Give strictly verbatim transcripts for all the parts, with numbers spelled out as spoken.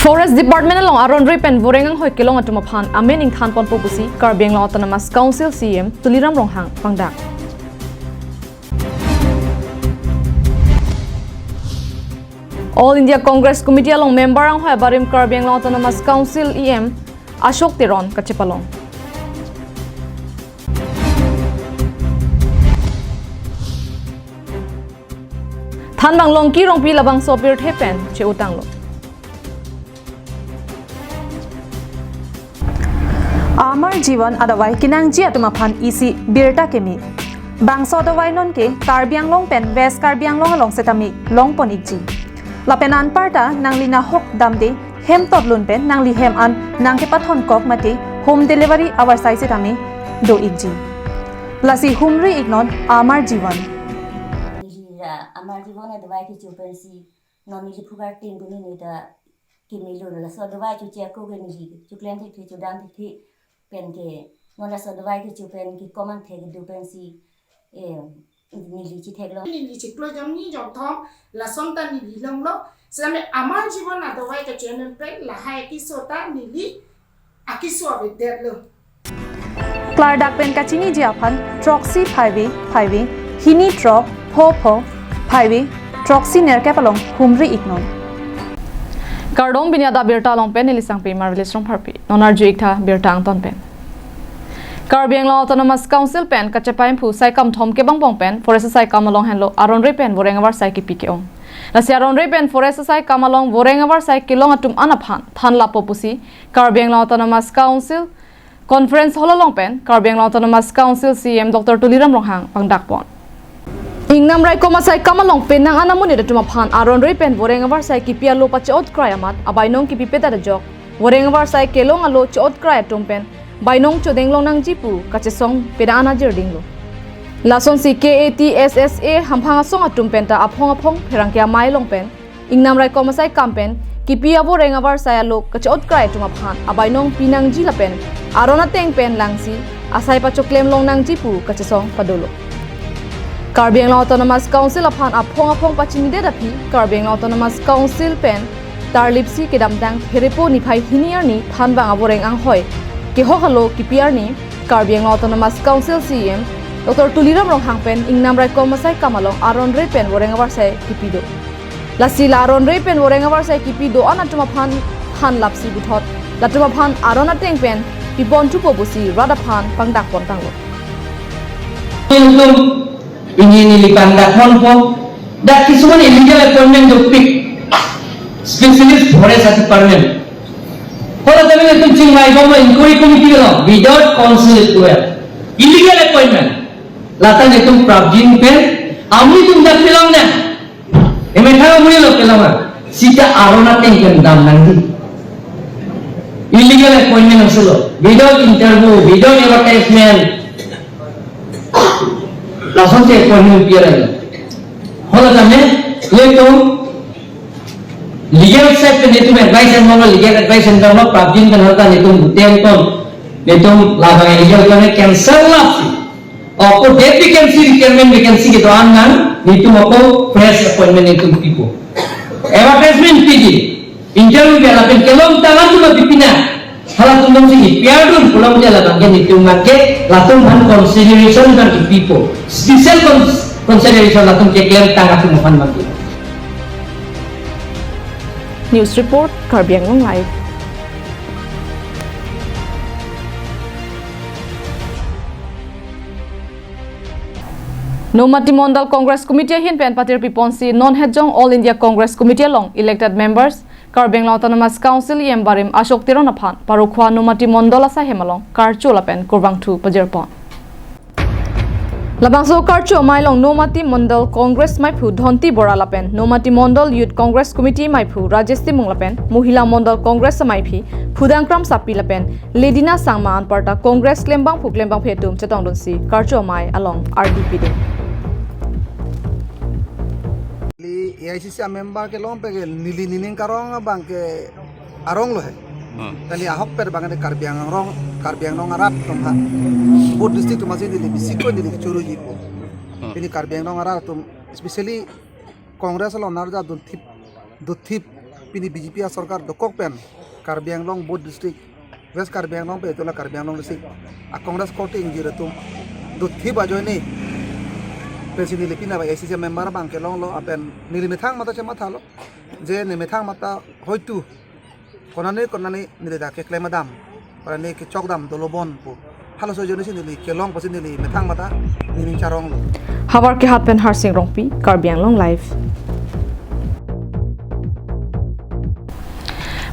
Forest Department along aron re pen voreng anghoi kelong atum aphan amen ingthan ponpo pusi Karbi Anglong Autonomous Council C E M Tuliram Ronghang pangdak. All India Congress Committee along member anghoi abarim Karbi Anglong Autonomous Council E M Ashok Teron kachepalong. Thanbang Longki Rongpi labangso apirthe pen che-utanglo. Amar Jivan adavai kenangji atum aphan isi birta keme. Bangso adavai nonke Karbi Anglong pen West Karbi Anglong along setame longpon ikji. Lapen anparta nangli nahok damde hem totlun pen nangli hem an nangkepathon kok mate home delivery avarsai setame do ikji. Lasi humri iknon Amar Jivan. Neli ra Amar Jivan adavai kecho pensi non neli phukar tin puni neta kimilo, laso adavai choche ako ke neli choklem thekthe chodam thekthe penke non laso adavai kecho pen kekom angthek kedo pensi, eh, neli chetheklong. Neli chiklo jamni jongthom lason ta neli longlo. Same Amar Jivan adavai kecho pen lahai keso ta neli akeso avedetlo. Klardak pen kachiniji aphan throksi phaive phaive hini throk pho pho phaive throksi nerkep along humri iknon. Kardom, pini adap birta along pen neli Sangpi Marvelous Rongpharpi. Non arju iktha birta angton pen. Karbi Anglong Autonomous Council pen kachepaemphu saikam thom kebangbong pen Forest saikam along henlo aron re pen voreng avarsai kipi ke-ong. Lasi aron re pen Forest saikam along voreng avarsai kelong atum an aphan than lapo pusi Karbi Anglong Autonomous Council Conference Hall along pen Karbi Anglong Autonomous Council C E M Doctor Tuliram Ronghang pangdakpon. Ingnam raikom asai kam along penang an amonit atum aphan aron re pen voreng avarsai kipi alo pache-ot krai amat abainong kipipedet ajok voreng avarsai kelong alo che-ot krai atum pen bainong chodeng long nangji pu kachesong penang an ajirdinglo. Lasonsi K A T S S A hamphang asong atum penta aphong aphong pherangke amei along pen ingnam raikom asai kam pen kipi avoreng avarsai alo kache-ot krai atum aphan abainong pinangji lapen aron ateng pen langsi asai pachoklem long nangji pu kachesong padolo. Karbi Anglong Autonomous Council aphan aphong aphong pachinidet aphi Karbi Anglong Autonomous Council pen tarlipsi kedamtang Pherepo niphai hini arni thanbang avoreng anghoi kehok alo kipi arni Karbi Anglong Autonomous Council C E M Doctor Tuliram Ronghang pen ingnam raikom asai kam along aron re pen voreng avarsai kipi do. Lasi la aron re pen voreng avarsai kipi do-an atum aphan than lapsi puthot latum aphan aron ateng pen pipon thupo pusi rat aphan pangdakpon tanglo. Itum pini neli pangdakponpo, dak kisuman illegal appointment dopik, specialist forest department. Hala tame itum chingvaibomlo inquiry committee along without council approval. Illegal appointment. Lata netum prapjin pen, amonit atum dak pilong na. Emethang amonit lo pilong na. Sita aron ateng pen dam nangji. Illegal appointment asolo. Without interview, without advertisement. Lasonsi appointment piara. Hala tame, netum legal side pen netum advice enlo, legal advice enlo, prapjin pen hala netum buten ton. Netum labang illegal pen cancel lapsi. Ako date vacancy, requirement vacancy kedo-an nang, netum ako fresh appointment netum pipo. Advertisement piji, interview pi lapen kelongtang atum pipi na. Halatum dongsi kipi ardun pulang puja labang ke netum bangke, latum aphan consideration bang kipipo. Special cons-, consideration latum keklem tang atum aphan bangke. News report, Karbi Anglong Live. Nomati Mondol Congress Committee ahin pen patirpiponsi non hetjong All India Congress Committee along elected members Karbi Anglong Autonomous Council E M barim Ashok Teron aphan Parokhowa Nomati Mondol asai hem along karcho lapen kurvangthu pajirpon. Labangso karcho amei along Nomati Mondol Congress maiphu Dhonti Bora lapen Nomati Mondol Youth Congress Committee maiphu Rajesh Timung lapen Mohila Mondol Congress amaiphi Phudang Kramsapi lapen Ledina Sangma anparta Congress klembangphu klembangphi atum chetongdunsi karcho amei along ardi pidun. Neli A I C C a member kelong peke neli nining karong abang ke arong lo he. Hmm. Tani ahok per bang de Karbi Anglong, Karbi Anglong arat atum ha. Both district atum asi neli bisi ko neli churu jipo. Hmm. Tini Karbi Anglong arat atum, especially Congress along narja dunthip, dunthip pini B J P asorkar dokok pen Karbi Anglong both district, West Karbi Anglong pen itulah Karbi Anglong district a Congress korte ingjir atum dothip ajoine pensi neli pini abang A C C member abang kelonglo, lapen neli methang mata chemathalo je ne methang mata hoitu konane konane neli ta keklem adam, konane kechok dam dolo bon pu halaso ajoine si neli kelong pusi neli methang mata neli charonglo. Havar Kehat pen Harsing Rongpi, Karbi Anglong Live.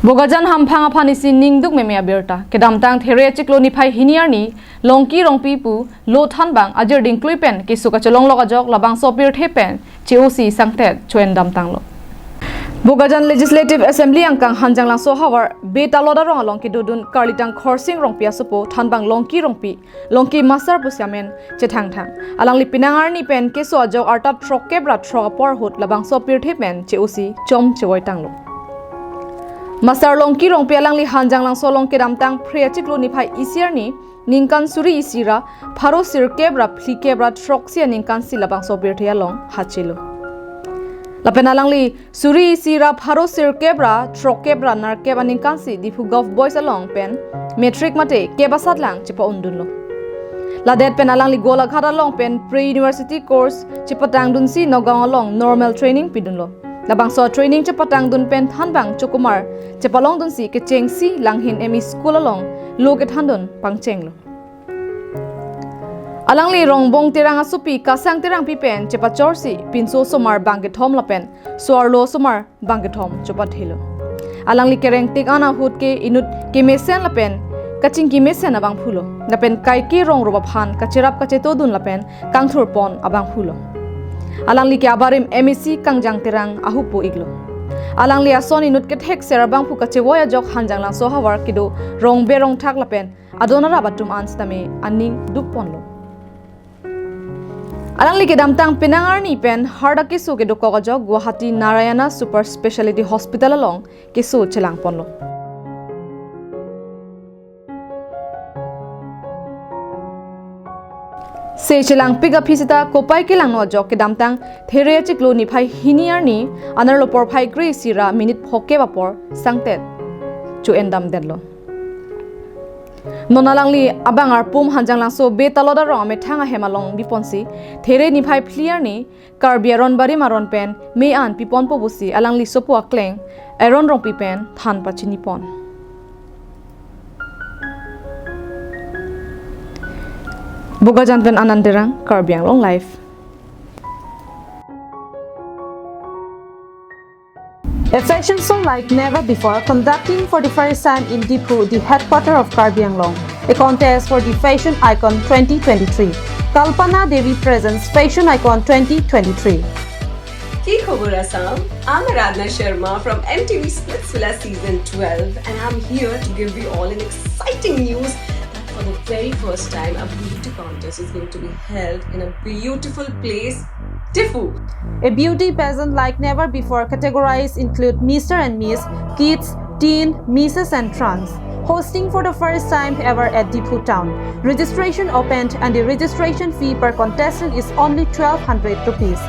Bokajan hamphang aphan isi ningduk meme abirta. Kedamtang There achiklo niphai hini arni Longki Rongpi pu lo thanbang ajir dingklui pen keso kachelonglok ajok labangso apirthe pen che-osi sangtet cho-en damtanglo. Bokajan Legislative Assembly angkang Hanjanglangso havar Betalot arong along kedodun Karlitang Khorsing Rongpi asopo thanbang Longki Rongpi, Longki Master pusi amen chethangthang. Alangli penang arni pen keso ajok arta throkkep ra throk apor ahut labangso apirthe pen che-osi chom chevoitanglo. Master Longki Rongpi alangli Hanjanglangso along kedamtang Phre achiklo niphai isi arni ningkan suri isi ra pharo sirkep ra phlikep ra throksi aningkan si labangso apirthe along hachelo. Lapen alangli suri isi ra pharo sirkep ra throkkep ra nerkep aningkan si Diphu Govt Boys along pen matric mate kep asatlang chepa-undunlo. Ladet pen alangli Golaghat along pen pre-university course chepatangdunsi Nagaon along normal training pidunlo. Labangso training chepatangdun pen thanbang chokumar chepalongdunsi kechengsi Langhin M E School along lo kethandun pangchenglo. Alangli Rongbong Terang asopi Kasang Terangpi pen chepachorsi pinso osomar bangkethom lapen so-arlo osomar bangkethom chopathelo. Alangli kerengtik an ahut ke inut kemesen lapen kachingki mesen abangphulo. Lapen kaike rong rup aphan kacherap kachetodun lapen kangthurpon abangphulo. Alangli ke abarim M A C Kangjang Terang ahupo iklo. Alangli ason inut kethekser abangphu kachevoi ajok Hanjanglangso havar kedo rongbe rongthak lapen adon arap atum an sitame aning dukponlo. Alangli kedamtang penang arni pen heart akeso kedokok ajok Guwahati Narayana Super Speciality Hospital along keso chelangponlo. Se chelangpik aphi seta kopai kelangno ajok kedamtang There achiklo niphai hini arni anerlo porphai kre-isi ra minute phokep apor sangtet cho-en damdetlo. Non alangli abang arpum Hanjanglangso Betalot arong amethang ahem along biponsi There niphai phli arni Karbi aron barim aron pen me-an piponpo pusi alangli sopo akleng Aaron Rongpi pen than pachinipon. Bokajan pen Anand Terang, Karbi Anglong Live. A fashion show like never before, conducting for the first time in Diphu, the headquarter of Karbi Anglong. A contest for the fashion icon twenty twenty-three. Kalpana Devi presents Fashion Icon twenty twenty-three. কি খবৰ Assam? I'm Aradhna Sharma from M T V Splitsvilla season twelve, and I'm here to give you all an exciting news that for the very first time, a beauty contest is going to be held in a beautiful place, Diphu. A beauty pageant like never before categorized include Mister and Miss, Kids, Teen, Misses and Trans. Hosting for the first time ever at Diphu town. Registration opened and the registration fee per contestant is only twelve hundred rupees.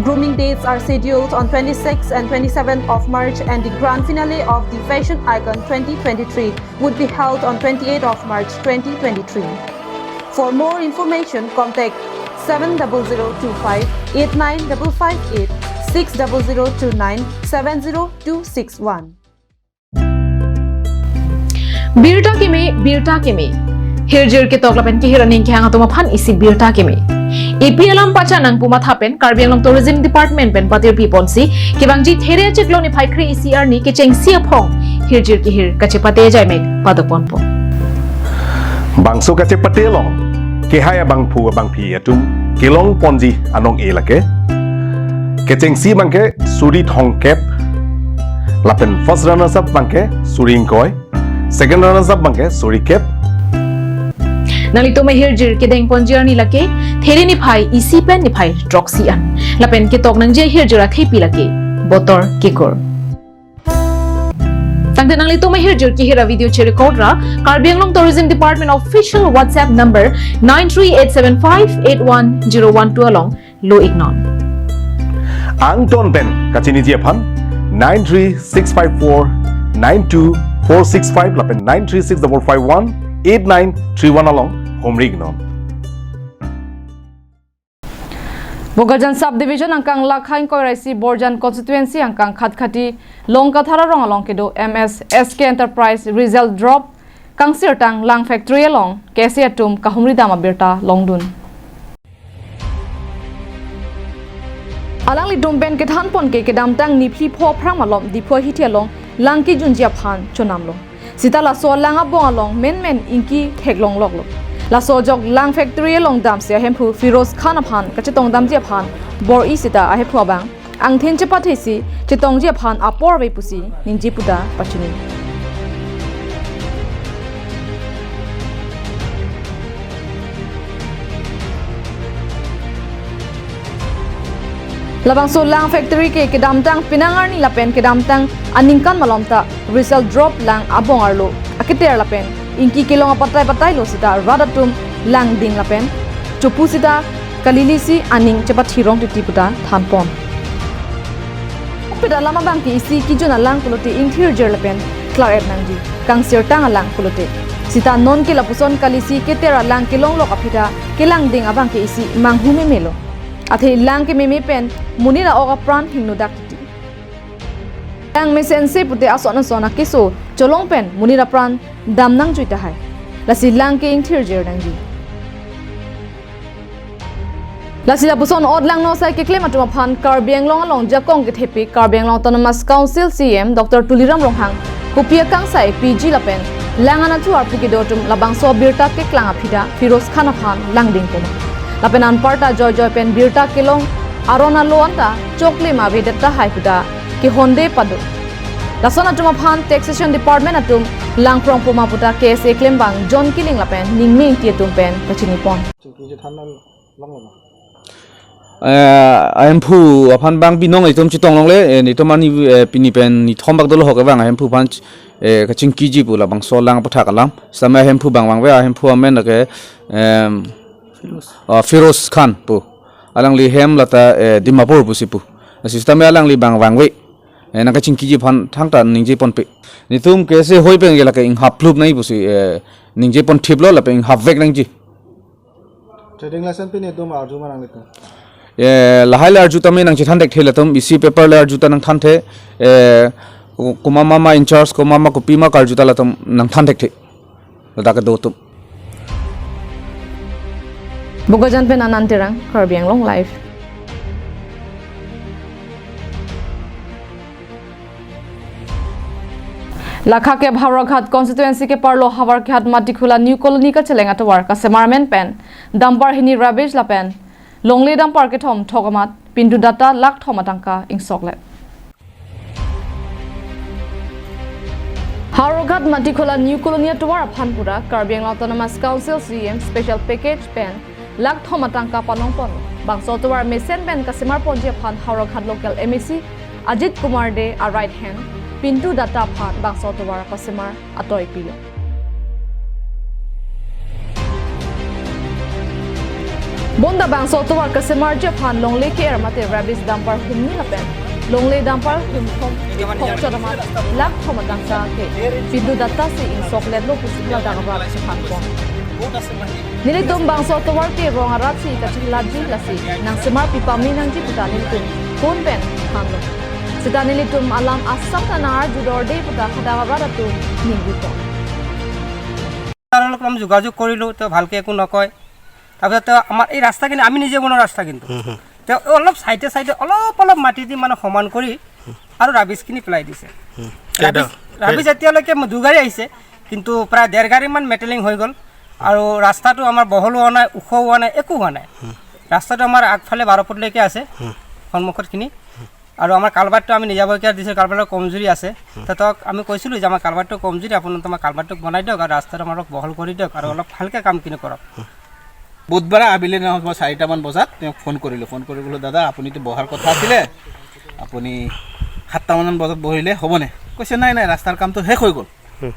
Grooming dates are scheduled on twenty-sixth and twenty-seventh of March, and the grand finale of the Fashion Icon twenty twenty-three would be held on twenty-eighth of March twenty twenty-three. For more information, contact seven double zero two five eight nine double five eight, six double zero two nine seven zero two six one. Birta keme, birta keme. Hirjir ketok lapen kehir aning kehang atum aphan isi birta keme. A P L alam pacha nangpu matha pen Karbi Anglong Tourism Department pen patirpi ponsi kevangji There achiklo niphai kre-isi arni kechengsi aphong hirjir kehir kachepate ajaimek padoponpo. Bangso kachepate along kehai abangphu abangphi atum kelongponji anong-e lake. Kechengsi abangke suri thomkep, lapen first runners up abangke suri ingkoi, second runners up abangke suri kep. Nanglitum ahirjir kedengponji arni lake There niphai isi pen niphai throksi an. Lapen ketok nangji ahirjir athepi lake Botor Kekur. Tangte nanglitum ahirjir kehir avideo cherecord ra Karbi Anglong Tourism Department official WhatsApp number nine three eight seven five eight one zero one two along lo-iknon. Angton pen kachiniji aphan nine three six five four nine two four six five lapen nine three six double five one eight nine three one along humri iknon. Bokajan Subdivision angkang Lakha ingkoi ra isi Borjan Constituency angkang Khatkhati Longkathar arong along kedo M S S K Enterprise result drop kangsirtang lang factory along K S A atum kahumri dam abirta longdun. Alanglitum pen kethanpon ke kedamtang niphli pho aphrang malom Diphu ahithi along lang kejunji aphan chonamlo. Sita laso lang abong along menmen ingki theklongloklo. Laso ajok lang factory along damsi ahemphu Firoz Khan aphan kachetong damji aphan bor-i sita ahemphu abang angthin chepathesi chetongji aphan apor ave pusi ningje puta pachini. Labangso lang factory ke kedamtang penang arni lapen kedamtang aningkan malom ta result drop lang abong arlo aketer lapen ingki kelong apatai patai lo sita rat atum langding lapen chopu sita kalilisi aning chepathirong titi puta thanpon. Peda lam abang ke isi kejun alang pulote ingthirjir lapen klar-et nangji, kangsirtang alang pulote. Sita non ke lapuson kalisi keter alang kelonglok aphi ta kelangding abang ke isi manghu memelo. Athe lang kememe pen monit a-ok apran hingnodak titi. Lang mesense pute ason ason akeso cholong pen monit apran dam nangjui tahai. Lasi lang ke ingthirjir nangji. Lasi lapuson ot langno asai keklem atum aphan Karbi Anglong along jakong kethepi Karbi Anglong Autonomous Council C E M Doctor Tuliram Ronghang kopi akangsai P G lapen lang anatthu arpu kedo atum labangso birta keklang aphi ta Firoz Khan aphan langding poma. Lapen anparta joijoi pen birta kelong aron alo anta chokle ma avedet tahai puta kehonde pado. Lason atum aphan Taxation Department atum langprong poma puta K S A klembang John Killing lapen Ningme Ingti atum pen pachinipon. Eh, ahemphu aphan bang binong itum chetong longle, eh, nitum ani, eh, pini pen nithom bak dolo ho kevang ahemphu aphan, eh, kachingkiji pu labangso lang aputhak alam. Sitame ahemphu bang vangve, ahemphu amen ke, em, Firoz. Ah, Firoz Khan pu. Alangli hem lata, eh, Dimapur pusi pu. Sitame alangli bang vangve. Eh, nangkachingkiji aphan thangta ningjeponpe. Nitum K S A hoi pen ke lake inghap phlup nai pusi, eh, ningjeponthiplo lapen inghapvek nangji. Trading license pini dum arju ma nanglitum? Eh, lahai le arju tame nangchethan thekthe latum, isi paper le arju ta nangthanthe, eh, ko-, komat ma ma in charge, komat ma kopi ma karju ta latum nangthan thekthe. Ladak kedo atum. Bokajan pen Anand Terang, Karbi Anglong Live. Lakha kep Howraghat constituency keparlo Howraghat Matikhula New Colony kacheleng atovar kasemar amen pen dumper hini rubbish lapen longle dumper kethom thok amat pintu data lakh thom atangka ingsoklet. Howraghat Matikhula New Colony atovar aphan pura Karbi Anglong Autonomous Council C E M special package pen lakh thom atangka panongpon. Bangso atovar mesen pen kasemar ponji aphan Howraghat local M A C Ajit Kumar Dey a right hand pintu data aphan bangso atovar kasemar atoi pilo. Bonta bangso atovar kasemarji aphan longle ke-er mate rubbish dumper humni lapen longle dumper humthom thok chot amat lakh thom atangka ke pintu data si ingsokletlo pusi ladak abang si thanpon. Nelitum bangso atovar ke rong arat si kachihlatji lasi nangsemar pipame nangji puta nelitum phone pen thanlo. Sita nelitum alam asap ta nangarjudorde puta hadak arat atum ningjepo. তাৰে লগত আমি যোগাযোগ কৰিলোঁ, তেওঁ ভালকৈ একো নকয়। তাৰপিছত তেওঁ আমাৰ এই ৰাস্তাখিনি আমি নিজে বনোৱা ৰাস্তা, কিন্তু হুম, হুম। তেওঁ অলপ চাইডে চাইডে অলপ অলপ মাটি দি মানে সমান কৰি আৰু ৰাবিছখিনি পেলাই দিছে। হুম। ৰাবিছ, কেইটা? ৰাবিছ এতিয়ালৈকে ম-, দুগাড়ী আহিছে, কিন্তু প্ৰায় ডেৰ গাড়ীমান মেটেলিং হৈ গ'ল। আৰু ৰাস্তাটো আমাৰ বহলো হোৱা নাই, ওখও হোৱা নাই, একো হোৱা নাই। হুম। ৰাস্তাটো আমাৰ আগফালে বাৰ ফুটলৈকে আছে, হুম। সন্মুখতখিনি। আৰু আমাৰ কালভাৰ্টটো আমি নিজাববীয়াকৈ দিছোঁ, কালভাৰ্টৰ কমজুৰি আছে। হুম। তো তেওঁক আমি কৈছিলোঁ যে আমাৰ কালভাৰ্টটো কমজুৰি, আপোনালোকে আমাৰ কালভাৰ্টটো বনাই দিয়ক আৰু ৰাস্তাটো আমাক বহল কৰি দিয়ক আৰু হুম। অলপ ভালকৈ কামখিনি কৰক। হুম। বুধবাৰে আবেলি নহয়, মই চাৰিটামান বজাত তেওঁক ফোন কৰিলোঁ। ফোন কৰি ক'লোঁ, "দাদা, আপুনিতো বহাৰ কথা আছিলে, আপুনি সাতটামান বজাত বহিলে হ'বনে?" কৈছে, "নাই, নাই, ৰাস্তাৰ কামটো শেষ হৈ গ'ল।" হুম।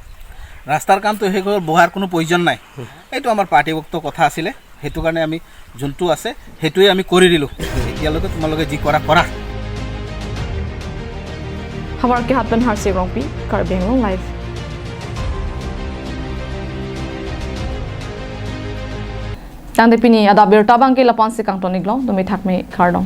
ৰাস্তাৰ কামটো শেষ হৈ গ'ল, বহাৰ কোনো প্ৰয়োজন নাই। হুম। এইটো আমাৰ পাৰ্টিভুক্ত কথা আছিলে, সেইটো কাৰণে আমি যোনটো আছে, সেইটোৱে আমি কৰি দিলোঁ। এতিয়ালৈকে তোমালোকে যি কৰা, কৰা। Havar kehat pen Harsik Rongpi, Karbi Anglong Live. Tangte pini adap birta abangke lapu-ansi kangton-iklo, dumi thakme kardom.